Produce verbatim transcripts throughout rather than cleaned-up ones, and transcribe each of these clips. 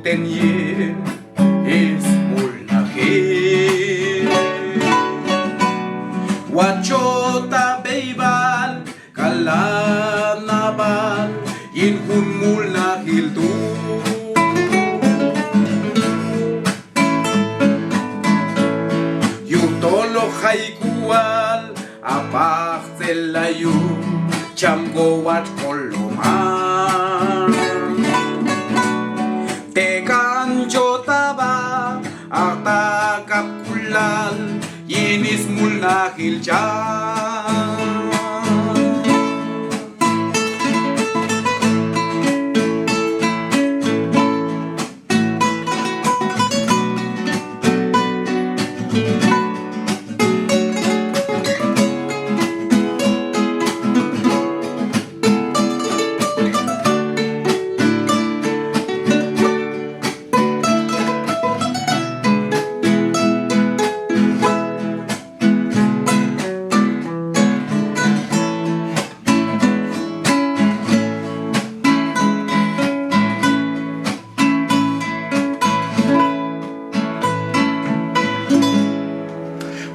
Ten yin smulnajil, watx' chot ha b'eyb'al k'al ha nab'al yin jun mulnajil tu'. Yujtol hoq jay k'ual ha pajtzelay yuj cham kowatx' kolomal. Tek'an chot ha b'a, ha ta kab' k'ulal yin smulnajil cham.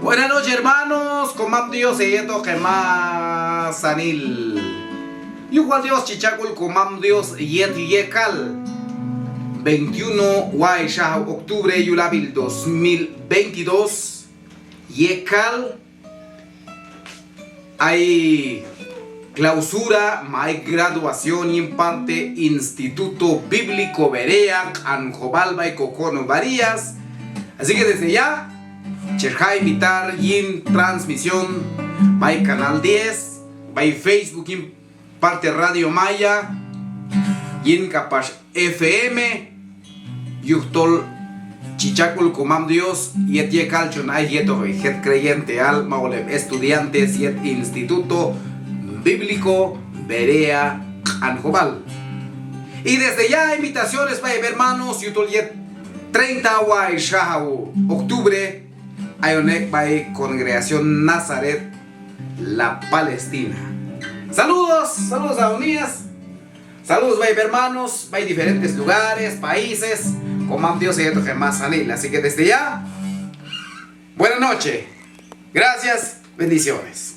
Buenas noches, hermanos. Komam Dios heyetoq hemasanil. Yuj wal Dios chi cha' sk'ul Komam Dios yet yekal veintiuno way xajaw octubre yul ab'il dos mil veintidós, yekal ay clausura ma ay graduación yin parte Instituto Bíblico Berea Q'anjob'al b'ay kokonob' Barillas. Así que desde ya chi jay invitar yin transmisión b'ay Canal diez, b'ay Facebook yin parte Radio Maya, yin k'apax F M, yujtol chi cha' sk'ul Komam Dios yet yekal chon ay yetoq heb' jet creyenteal ma ol heb' estudiantes yet Instituto Bíblico Berea Q'anjob'al. Y desde ya invitaciones b'ay heb' hermanos yujtol yet treinta way xajaw octubre ayon ek' b'ay Congregación Nazaret La Palestina. Saludos, saludos a Onías. Saludos b'ay heb' hermanos b'ay diferentes lugares, países. Komam Dios heyetoq hemasanil. Así que desde ya, buena noche. Gracias, bendiciones.